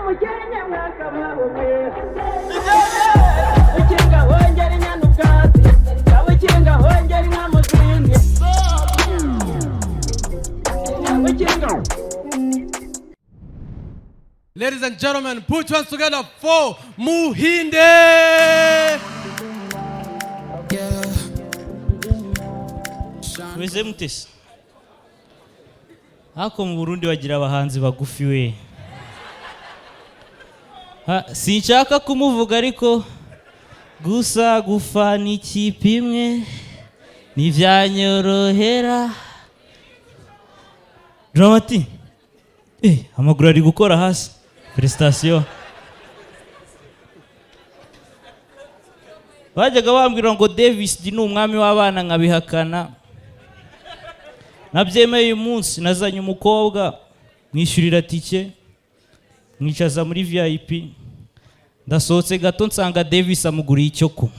Mukenke mwakabaho mwe. Ukinga hongera inyana ubwatsi, ukinga hongera inka mu zindi, ukinga. Ladies and gentlemen, put your hands together for Muhinde! Yeah. Meze mutese hako mu Burundi bagira abahanzi bagufi we. Ha, sinshaka kumuvuga, ariko gusa gufana ikipe imwe ntibyanyorohera. Dramati, amaguru ari gukora hasi. Félicitations. Bajyaga bambwira ngo Davis D ni umwami w'abana, nkabihakana. Nabyemeye uyu munsi. Nazanye umukobwa, mwishyurira tike, mwicaza muri VIP. Ndasohotse gato, nsanga Davis amuguriye icyo kunywa.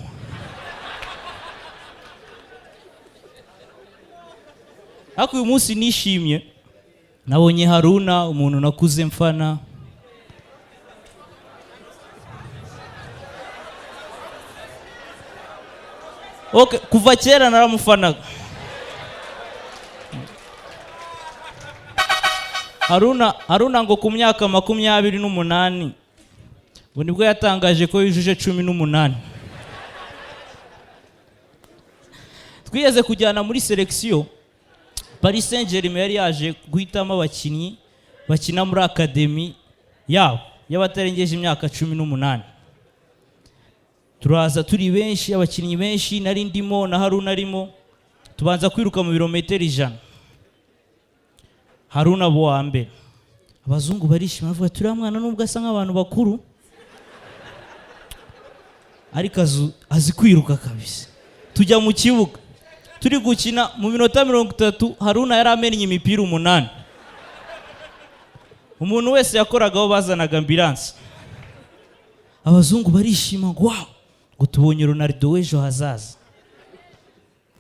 Ariko uyu munsi nishimye, nabonye Haruna, umuntu nakuze mfana. Okay, kuva kera naramufanaga Haruna. Haruna ngo ku myaka 28 ngo nibwo yatangaje ko yujuje 18. Twigeze kujyana muri sélection. Paris Saint Germain yari yaje guhitamo abakinnyi bakina muri academy yabo y'abatarengeje imyaka 18. Turaza turi benshi, abakinnyi benshi, nari ndimo na Haruna arimo. Tubanza kwiruka mu birometero 100, Haruna abo wa mbere. Abazungu barishima, bavuga: "Turiya mwana nubwo asa nk'abantu bakuru, ariko azi kwiruka kabisa." Tujya mu kibuga, turi gukina, mu minota 30 Haruna yari amennye imipira umunani. Umuntu wese yakoragaho bazanaga ambulance. Abazungu barishima ngo: "Wow," ngo, "tubonye Ronaldo w'ejo hazaza."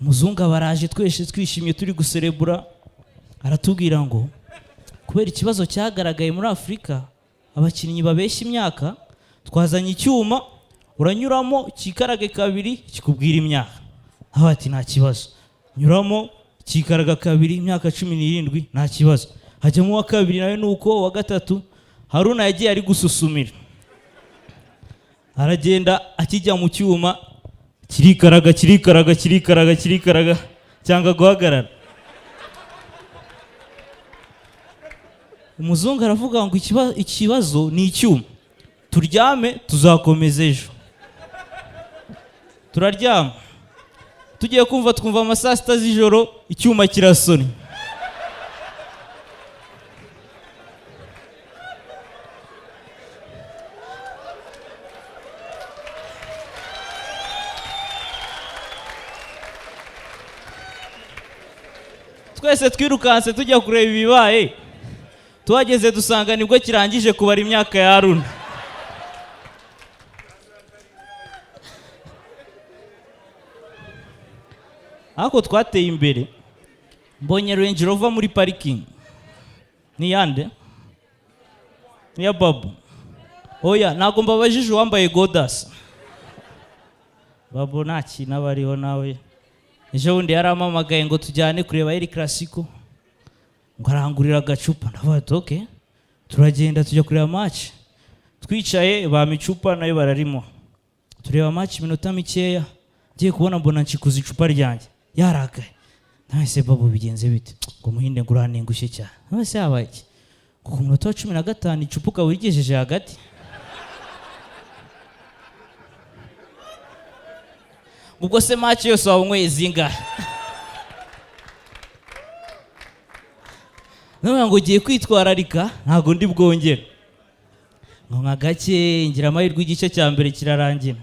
Umuzungu abaraje, twese twishimye, turi guserebura, aratubwira ngo kubera ikibazo cyagaragaye muri Afurika, abakinnyi babeshya imyaka, twazanye icyuma, uranyuramo kikarage kabiri kikubwira imyaka. Aho ati: "Nta kibazo." Nyuramo, kikaraga kabiri, imyaka 17, nta kibazo. Hajyamo uwa kabiri, nawe ni uko, uwa gatatu. Haruna yagiye ari gususumira, aragenda, akijya mu cyuma kirikaraga, kirikaraga, kirikaraga, kirikaraga, cyangwa guhagarara. Umuzungu aravuga ngo ikibazo ni icyuma, turyame, tuzakomeza ejo. Turaryama, tugiye kumva twumva ama saa sita z'ijoro icyuma kirasonnye. Twese twirukanse tujya kureba ibibaye. Tuhageze dusanga nibwo kirangije kubara imyaka ya Haruna. Ariko twateye imbere. Mbonye Range Rover muri parking, ni yande? Ni ya Babu? Oya, ntabwo mbabajije uwambaye godasi. Babu nta kintu aba ariho nawe. Ejo bundi yarampamagaye ngo tujyane kureba El Clasico, ngo arangurira agacupa. Ndavuga ati: "Okay." Turagenda, tujya kureba match. Twicaye, bampa icupa nayo bararimo, tureba match iminota mikeya, ngiye kubona mbona nshikuza icupa ryanjye, yarakaye. Nahise: "Babu, bigenze bite?" Ngo: "Muhinde, ngo urantengushye cyane." None habaye iki? Ngo ku munota wa 15 icupa ukaba urigejeje hagati. Ubwo se match yose waba unyweye zingahe? None ngo ugiye kwitwararika, ntabwo ndi bwongere ngo nka gake. Ngira amahirwe, igice cya mbere kirarangira.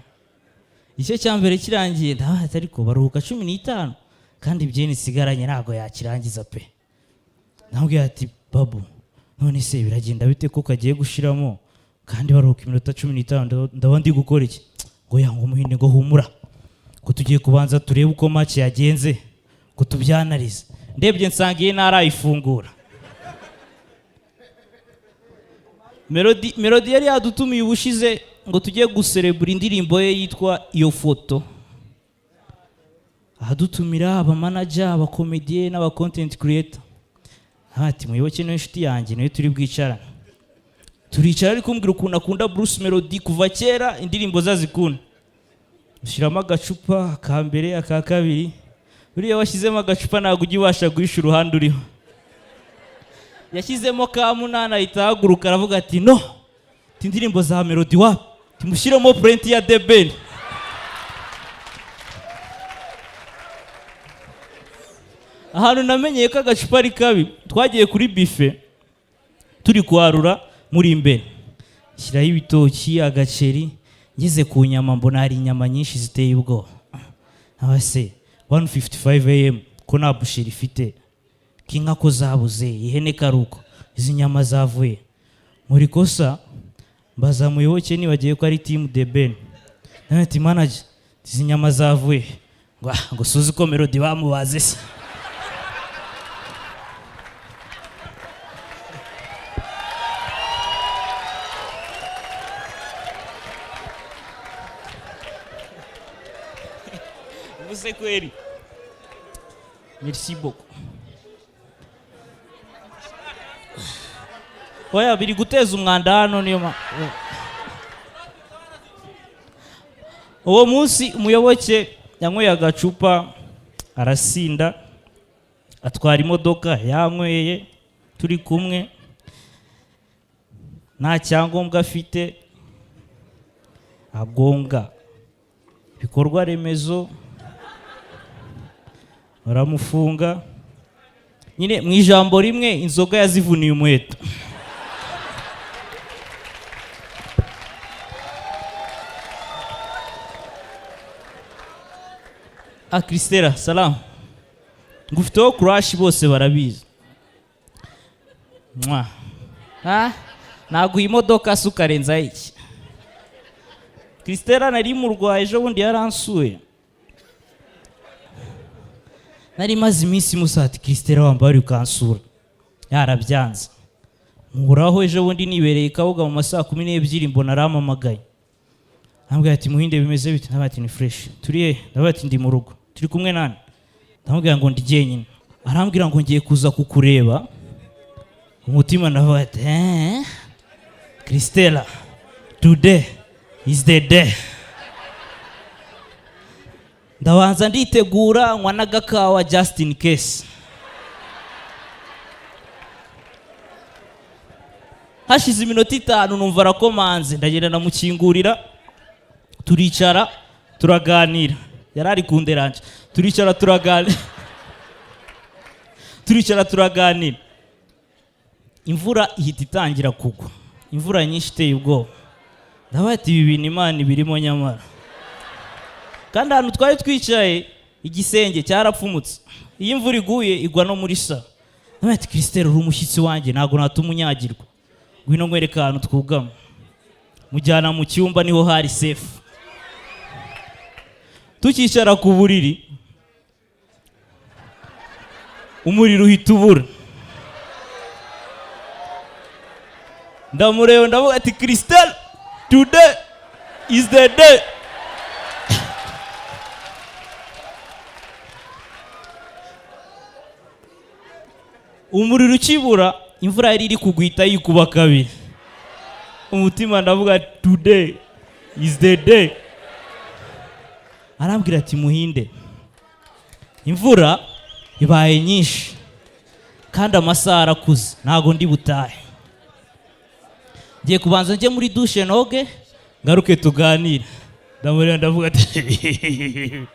Igice cya mbere kirangiye, ndabaza, ariko baruhuka 15, kandi byene isigaranye ntabwo yakirangiza pe. Namubwira ati: "Babu, none se biragenda bite ko kagiye gushiramo kandi baruhuka iminota 15, ndaba ndi gukora iki?" Ngo ya, ngo: "Muhinde," ngo, "humura," ngo, "tugiye kubanza turebe uko match yagenze, ngo tubyanarize." Ndebye nsanga iyi ntarayifungura. Melody, Melody yari yadutumiye ubushize ngo tujye guserebura indirimbo ye yitwa Iyo Foto, ahadutumira abamanager, abakomediye n'aba content creator. Ati Muyoboke niwe inshuti yanjye, niwe turi bwicarane. Turicara, ari kumbwira ukuntu akunda Bruce Melody kuva kera, indirimbo ze azikunda. Ushyiramo agacupa aka mbere, aka kabiri. Buriya washyizemo agacupa ntabwo ujya ubasha guhisha uruhande uriho. Yashyizemo ka munani, ahita ahaguruka, aravuga ati: "No, ati indirimbo za Melody wapi, timushyiremo purenti ya The Ben." Ahantu namenyeye ko agacupa ari kabi, twagiye kuri buffet, turi kwarura muri imbere, shyiraho ibitoki, agaceri. Ngeze ku nyama mbona hari inyama nyinshi ziteye ubwoba. Aba se 1:55 am ko nta boucherie ifite, ko inka ko zabuze, ihene karuko, izi nyama zavuye muri kosa? Mbaza Muyoboke, nibagiye ko ari team The Ben. Nawe ati: "Manager, izi nyama zavuye?" Ngo: "Ah, ngo suzi ko Melody bamubaze se?" Ubuze kweri. Merci beaucoup. Oya, biri guteza umwanda hano. Niyo uwo munsi Umuyoboke yanyweye agacupa arasinda, atwara imodoka yanyweye, turi kumwe, nta cyangombwa afite, agonga ibikorwa remezo, baramufunga. Nyine mu ijambo rimwe, inzoga yazivuniye umuheto. Ah, Christella, salamu. Ngufiteho crush, bose barabizi. Mwa ah, naguha imodoka se ukarenzaho iki? Christella nari murwaye, ejo bundi yaransuye. Nari maze iminsi musati: "Christella, wambaye ukansura." Yarabyanze. Nkuraho ejo bundi nibereye i Kabuga mu ma saa 12, mbona arampamagaye, arambwira ati: "Muhinde, bimeze bite?" Ndavuga ati: "Ni fresh." "Turi he?" Ndavuga ati: "Ndi mu rugo." "Turi kumwe nani?" Ndamubwira ngo: "Ndi jyenyine." Arambwira ngo: "Ngiye kuza kukureba." Umutima ndavuga ati: "Eh, Christella, today is the day." Ndabanza nditegura, nywa n'agakawa just in case. Hashize iminota 5 numva arakomanze, ndagenda ndamukingurira, turicara turaganira. Yari ari kunderanje. Turicara turaganira, turicara turaganira. Imvura ihita itangira kugwa, imvura nyinshi iteye ubwoba. Ndabaye ati: "Ibi bintu Imana ibirimo nyamara." Kandi ahantu twari twicaye igisenge cyarapfumutse, iyo imvura iguye igwa no muri salon. Ndabaye ati: "Christelle, uri umushyitsi wanjye, ntabwo natuma unyagirwa. Ngwino nkwereke ahantu twugama." Mujyana mu cyumba, niho hari safe. Tukicara ku buriri, umuriro uhita ubura. Ndamureba, ndavuga ati: "Christelle, today is the day." Umuriro ukibura, imvura yari iri kugwita yikuba kabiri. Umutima ndavuga: "Today is the day." Arambwira ati: "Muhinde, imvura ibaye nyinshi kandi amasaha arakuze, ntabwo ndi butahe. Ngiye kubanza njye muri douche noge, ngaruke tuganire." Ndamureba, ndavuga ati,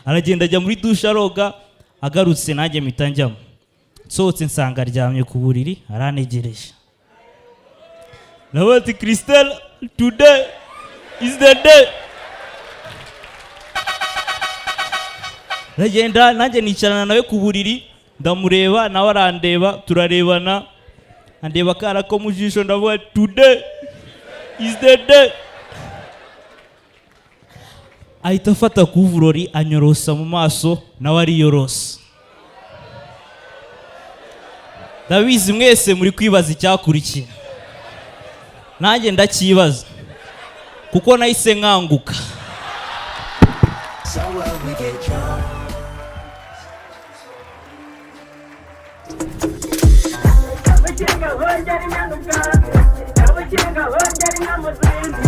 aragenda ajya muri douche aroga. Agarutse nanjye mpita njyamo. Nsohotse nsanga aryamye ku buriri arantegereje. Nawe ati: "Christelle, today is the day." Ndagenda nanjye nicarana nawe ku buriri, ndamureba, nawe arandeba, turarebana, andeba akara ko mu jisho, ndavuga: "Today is the day." Ahita afata couvre-lit anyorosa mu maso, nawe ariyorosa. Ndabizi mwese muri kwibaza icyakurikiye. Nanjye ndacyibaza kuko nahise nkanguka. So what, we get drunk. Abakinga hongera inyana ubwatsi, abakinga hongera inka mu zindi.